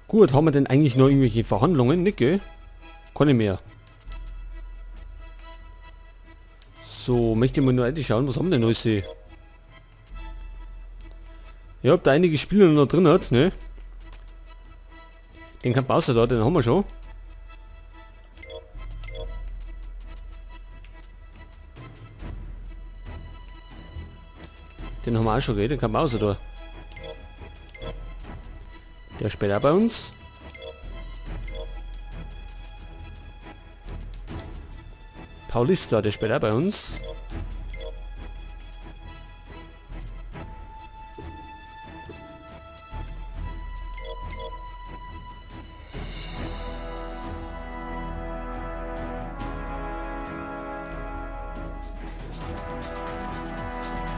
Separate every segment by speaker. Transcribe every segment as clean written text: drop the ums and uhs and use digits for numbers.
Speaker 1: Gut, haben wir denn eigentlich noch irgendwelche Verhandlungen? Nicht, gell? Keine mehr. So, möchte ich mal nur schauen, was haben wir denn alles? Ja, ob da einige Spieler noch drin hat, ne? Den kann Pause da, den haben wir schon. Den haben wir auch schon, gell? Den kann Pause da. Der spielt auch bei uns. Paulista, der spielt auch bei uns.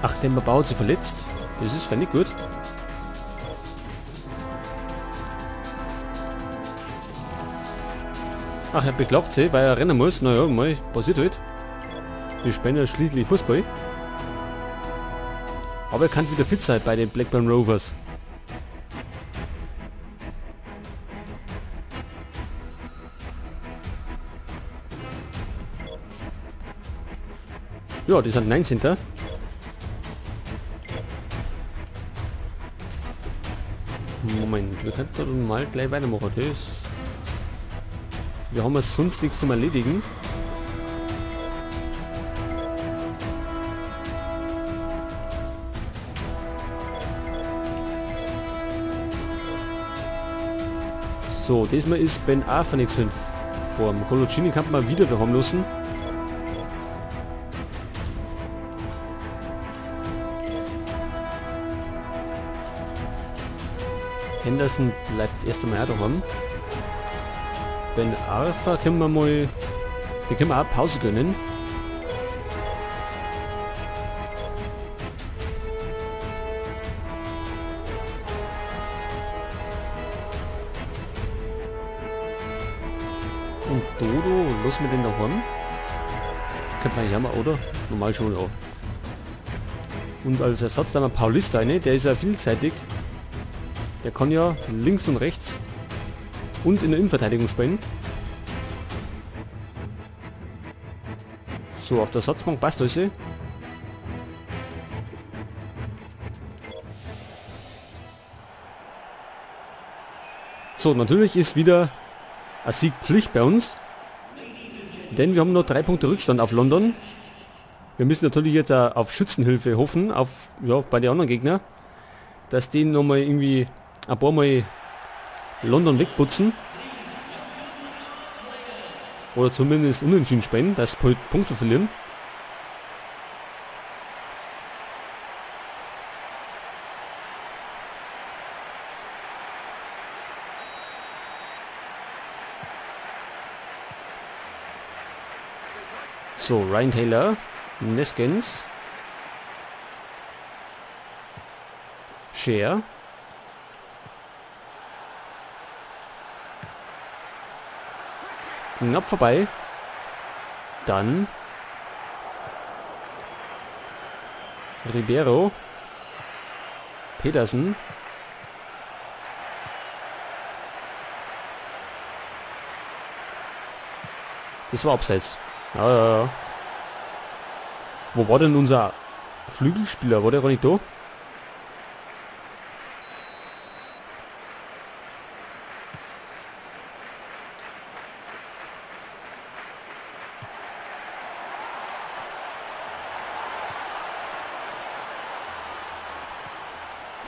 Speaker 1: Ach, den Bauer zu verletzt. Das ist finde ich gut. Ach, er beklagt sich, weil er rennen muss. Naja, mal, passiert halt. Wir spielen ja schließlich Fußball. Aber er kann wieder fit sein bei den Blackburn Rovers. Ja, die sind 19. Moment, wir könnten dann mal gleich weitermachen. Das. Wir haben ja sonst nichts zum Erledigen. So, diesmal ist Ben Arfa nichts in Form. Coloccini kann man wieder daheim lassen. Henderson bleibt erst einmal auch daheim. Ben Arfa können wir mal... Den können wir auch Pause gönnen. Und Dodo, lassen wir den daheim? Könnte man hier mal, oder? Normal schon, ja. Und als Ersatz dann mal Paulista rein, der ist ja vielseitig. Der kann ja links und rechts und in der Innenverteidigung spielen. So, auf der Ersatzbank passt alles. So, natürlich ist wieder eine Siegpflicht bei uns. Denn wir haben noch 3 Punkte Rückstand auf London. Wir müssen natürlich jetzt auch auf Schützenhilfe hoffen, bei den anderen Gegnern, dass die nochmal irgendwie ein paar Mal London wegputzen. Oder zumindest unentschieden spielen, dass sie Punkte verlieren. So, Ryan Taylor, Neskens, Scher. Knapp vorbei. Dann Ribeiro. Pedersen. Das war abseits. Ja, ja, ja. Wo war denn unser Flügelspieler? War der gar nicht da?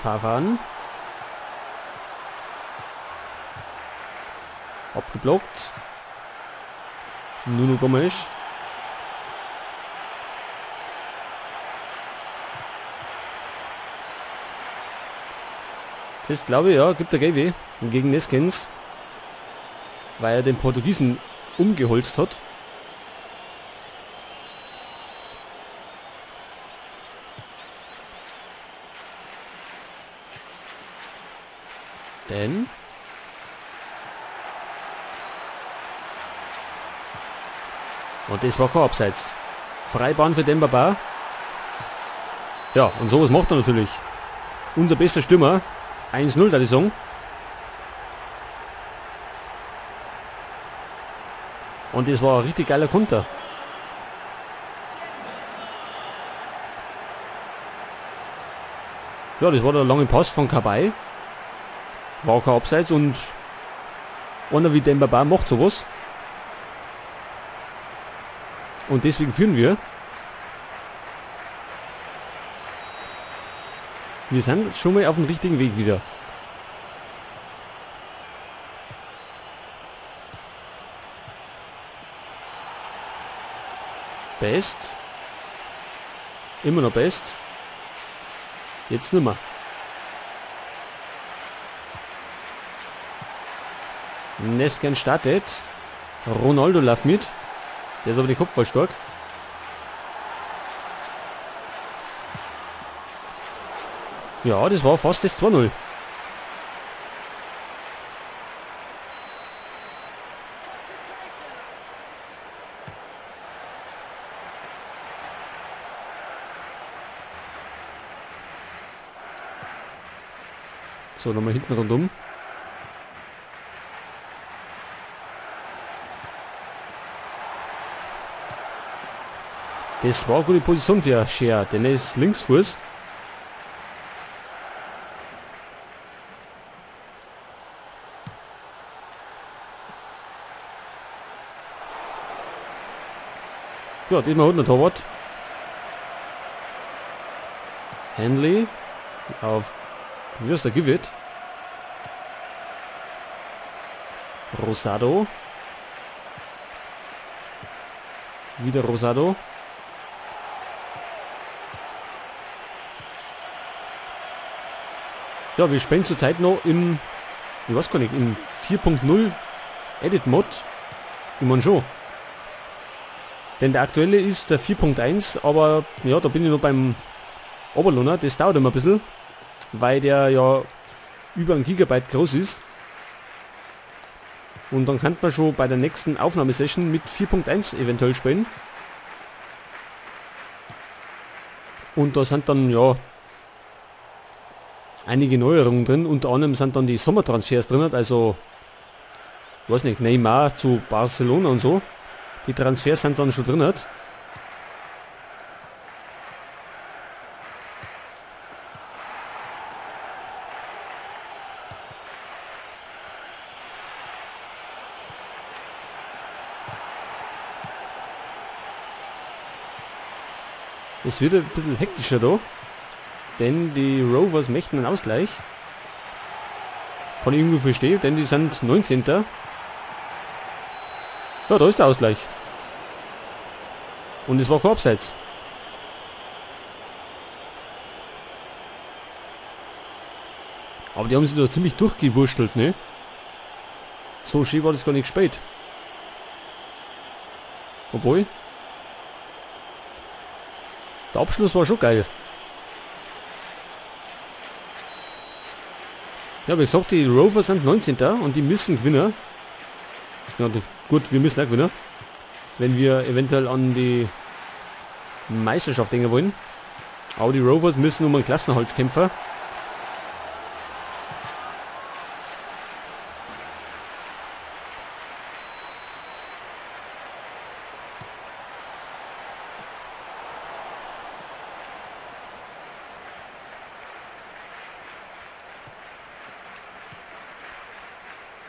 Speaker 1: Fahrfahren. Abgeblockt. Nuno Gomes. Das glaube ich, ja, gibt der Gelbe gegen Neskens, weil er den Portugiesen umgeholzt hat. Denn und das war kein Abseits. Freibahn für Demba Ba. Ja, und sowas macht er natürlich. Unser bester Stürmer. 1-0, da die Song. Und das war ein richtig geiler Konter. Ja, das war der lange Pass von Cabaye. War kein Abseits und einer wie Demba Ba macht sowas. Und deswegen führen wir. Wir sind schon mal auf dem richtigen Weg wieder. Best. Immer noch Best. Jetzt nimmer. Nesken startet. Ronaldo läuft mit. Der ist aber nicht kopfballstark. Ja, das war fast das 2-0. So, nochmal hinten rundum. Das war eine gute Position für Scher, denn er ist Linksfuß. Ja, diesmal hat ein Torwart. Hanley auf, wie ist der Givet? Rosado. Wieder Rosado. Ja, wir spielen zurzeit noch im, ich weiß gar nicht, im 4.0 Edit Mod. Ich mein schon. Denn der aktuelle ist der 4.1, aber ja, da bin ich noch beim Oberlohner. Das dauert immer ein bisschen, weil der ja über 1 Gigabyte groß ist. Und dann kann man schon bei der nächsten Aufnahmesession mit 4.1 eventuell spielen. Und da sind dann ja einige Neuerungen drin. Unter anderem sind dann die Sommertransfers drin, also ich weiß nicht, Neymar zu Barcelona und so. Die Transfers sind dann schon drin. Es wird ein bisschen hektischer da, denn die Rovers möchten einen Ausgleich. Kann ich irgendwie verstehen, denn die sind 19. Ja, da ist der Ausgleich. Und es war kein Abseits. Aber die haben sich da ziemlich durchgewurschtelt, ne? So schön war das gar nicht gespielt. Obwohl. Der Abschluss war schon geil. Ja, wie gesagt, die Rovers sind 19. und die müssen gewinnen. Ja, gut, wir müssen auch gewinnen. Wenn wir eventuell an die Meisterschaft denken wollen. Aber die Rovers müssen um einen Klassenerhalt kämpfen.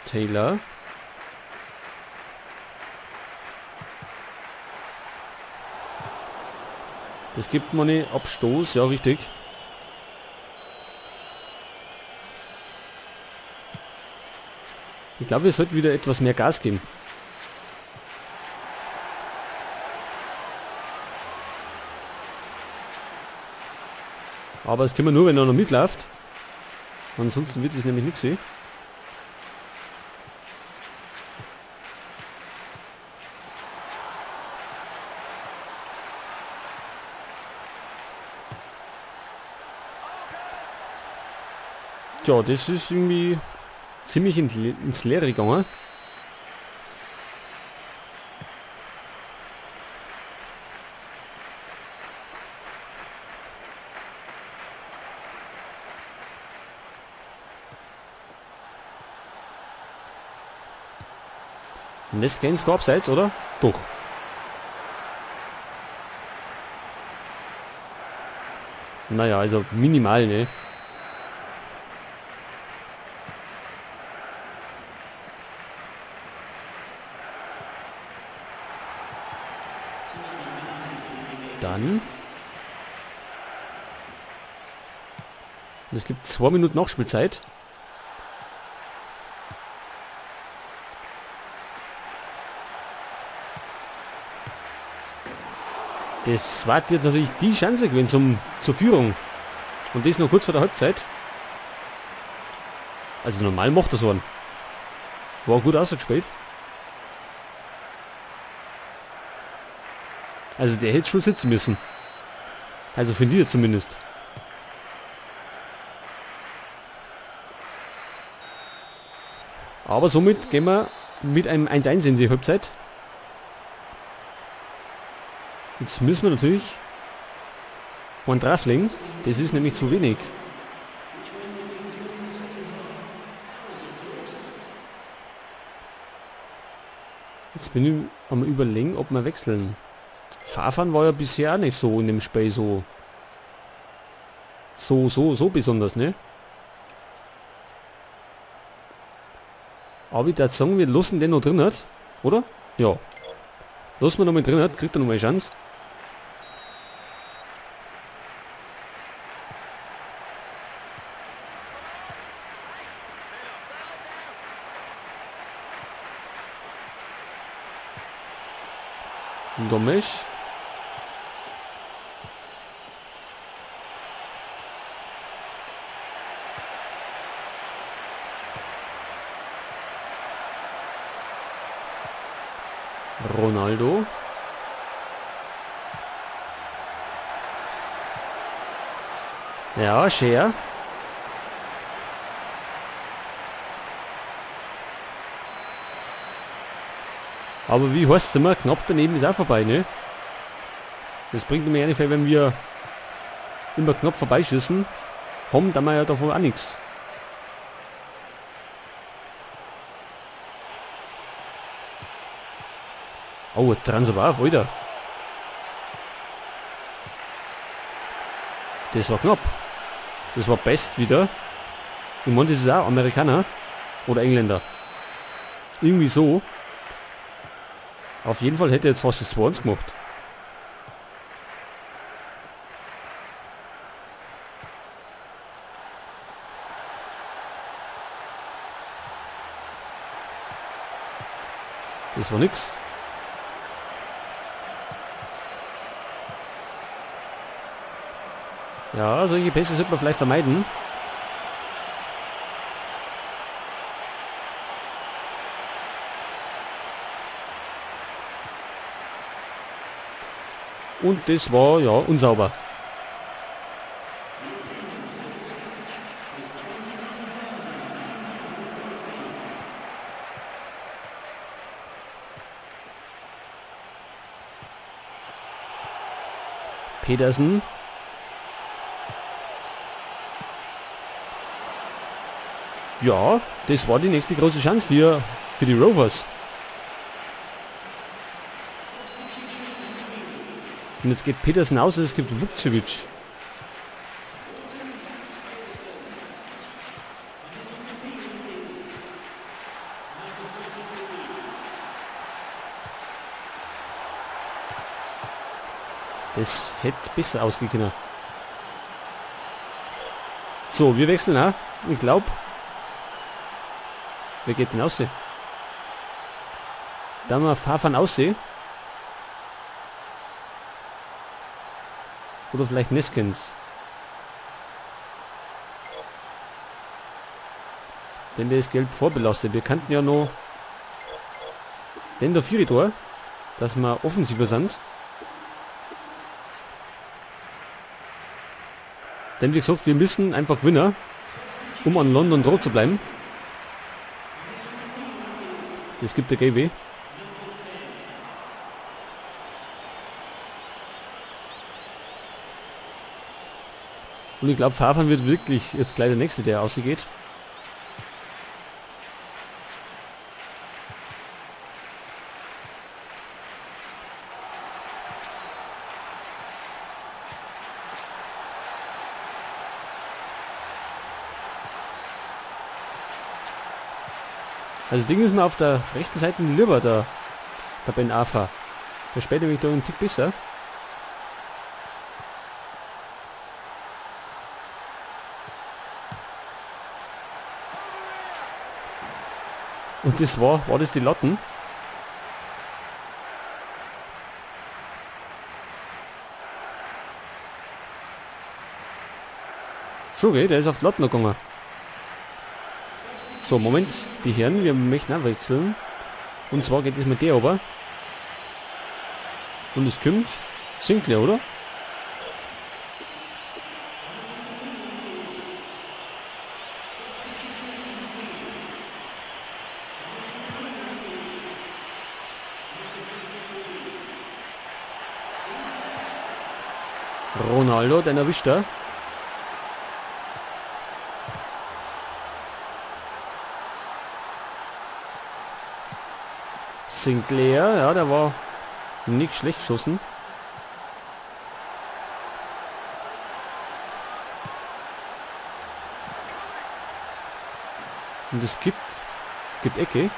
Speaker 1: Taylor. Das gibt man nicht. Abstoß, ja richtig. Ich glaube, wir sollten wieder etwas mehr Gas geben. Aber das können wir nur, wenn er noch mitläuft. Ansonsten wird es nämlich nichts sehen. Tja, das ist irgendwie ziemlich ins Leere gegangen. Neskens abseits, oder? Doch. Naja, also minimal, ne? Dann. Und es gibt 2 Minuten Nachspielzeit. Das war jetzt natürlich die Chance gewesen zur Führung. Und das noch kurz vor der Halbzeit. Also normal macht er so einen. War gut ausgespielt. Also der hätte schon sitzen müssen. Also finde ich zumindest. Aber somit gehen wir mit einem 1-1 in die Halbzeit. Jetzt müssen wir natürlich einen drauflegen. Das ist nämlich zu wenig. Jetzt bin ich am Überlegen, ob wir wechseln. Farfan war ja bisher auch nicht so in dem Spiel so besonders, ne? Aber ich würde sagen, wir lassen den noch drin hat, oder? Ja. Lassen wir noch mal drin hat, kriegt er noch mal eine Chance. Gomes. Ronaldo. Ja, Schär. Aber wie heißt's immer, knapp daneben ist auch vorbei, ne? Das bringt mir nicht viel, wenn wir immer knapp vorbeischießen. Haben dann wir ja davon auch nix. Oh, jetzt dran aber auf, Alter. Das war knapp. Das war best wieder. Ich meine, das ist auch Amerikaner. Oder Engländer. Irgendwie so. Auf jeden Fall hätte er jetzt fast das 2-1 gemacht. Das war nix. Ja, solche Pässe sollte man vielleicht vermeiden. Und das war, ja, unsauber. Pedersen. Ja, das war die nächste große Chance für die Rovers. Und jetzt geht Pedersen aus und es gibt Vukcevic. Das hätte besser ausgehen können. So, wir wechseln auch. Ich glaub, wer geht denn aus? Da haben wir Farfan aussehen. Oder vielleicht Neskens. Denn der ist gelb vorbelastet. Wir kannten ja noch den der Viertor, dass wir offensiver sind. Denn wie gesagt, wir müssen einfach gewinnen, um an London dran zu bleiben. Das gibt der GW. Und ich glaub, Farfan wird wirklich jetzt gleich der Nächste, der ausgeht. Also Ding ist mir auf der rechten Seite lieber, der Ben Arfa. Der spielt nämlich da einen Tick besser. Und das war das die Latten? Schon, gell? Der ist auf die Latten gegangen. So, Moment, die Herren, wir möchten auch wechseln. Und zwar geht es mit der aber. Und es kommt Sinclair, oder? Ronaldo, den erwischt er. Sinclair, ja, der war nicht schlecht geschossen. Und es gibt Ecke.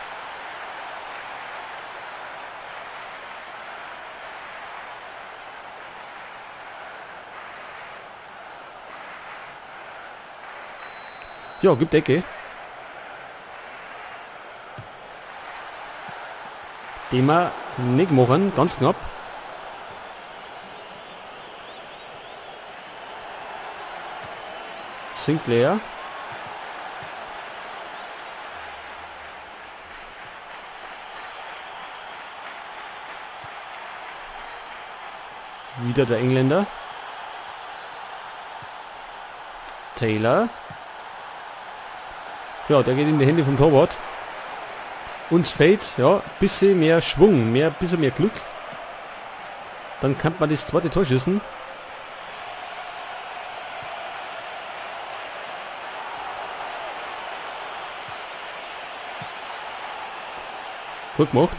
Speaker 1: Ja, gibt Ecke. Den wir nicht machen, ganz knapp. Sinclair. Wieder der Engländer. Taylor. Ja, der geht in die Hände vom Torwart. Uns fehlt, ja, bisschen mehr Schwung, bisschen mehr Glück. Dann kann man das zweite Tor schießen. Gut gemacht.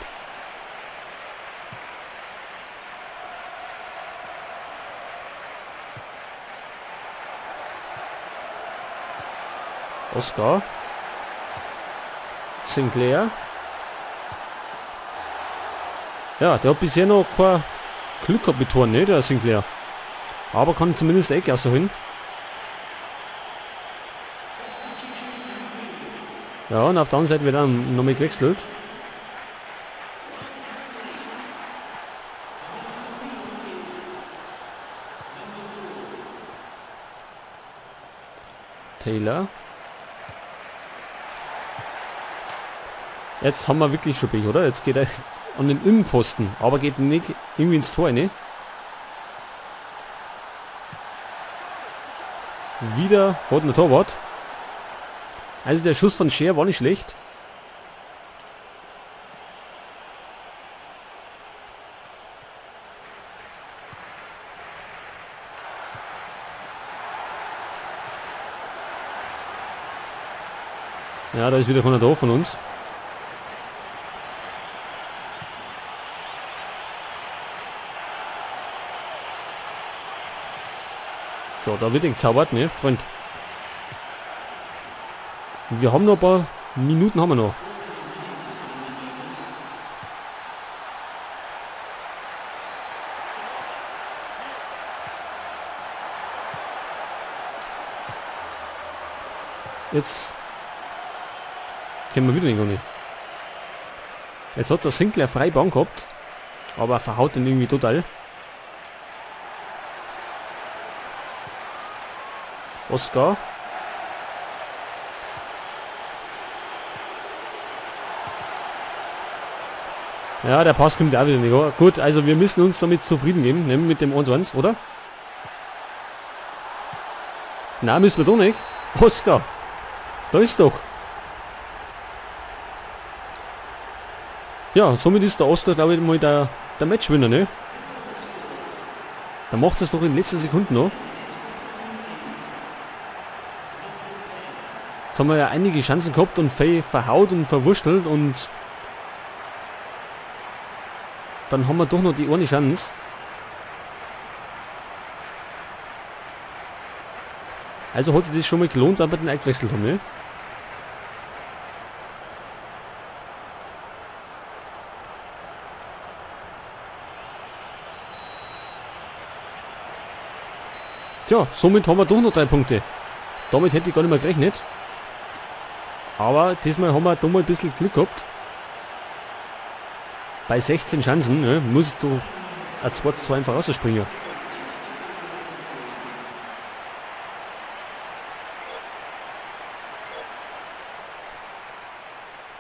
Speaker 1: Oscar. Sinclair. Ja, der hat bisher noch kein Glück gehabt mit Toren, ne, der Sinclair. Aber kann zumindest Ecke rausholen. Ja, und auf der anderen Seite wird dann nochmal gewechselt. Taylor. Jetzt haben wir wirklich schon Pech, oder? Jetzt geht er an den Innenpfosten, aber geht nicht irgendwie ins Tor, ne? Wieder hat ein Torwart. Also der Schuss von Scher war nicht schlecht. Ja, da ist wieder keiner da von uns. So, da wird gezaubert, ne, Freund. Wir haben noch ein paar Minuten, haben wir noch. Jetzt können wir wieder nicht ohne. Jetzt hat der Sinclair frei Bahn gehabt, aber er verhaut den irgendwie total. Oscar. Ja, der Pass kommt auch wieder nicht, oder? Gut, also wir müssen uns damit zufrieden geben, ne, mit dem 1-1, oder? Na, müssen wir doch nicht. Oscar. Da ist doch. Ja, somit ist der Oscar, glaube ich, mal der Matchwinner, ne? Da macht es doch in letzter Sekunde noch. Jetzt haben wir ja einige Chancen gehabt und verhaut und verwurschtelt und dann haben wir doch noch die eine Chance. Also hat sich das schon mal gelohnt, dass wir den eingewechselt haben, ne? Tja, somit haben wir doch noch 3 Punkte. Damit hätte ich gar nicht mehr gerechnet. Aber diesmal haben wir doch mal ein bisschen Glück gehabt. Bei 16 Chancen, ne, muss doch ein 2:2 einfach rausspringen.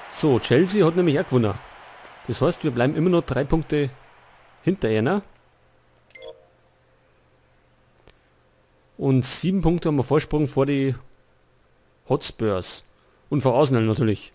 Speaker 1: So, Chelsea hat nämlich auch gewonnen. Das heißt, wir bleiben immer noch 3 Punkte hinter einer. Und 7 Punkte haben wir Vorsprung vor die Hotspurs. Und vor Arsenal natürlich.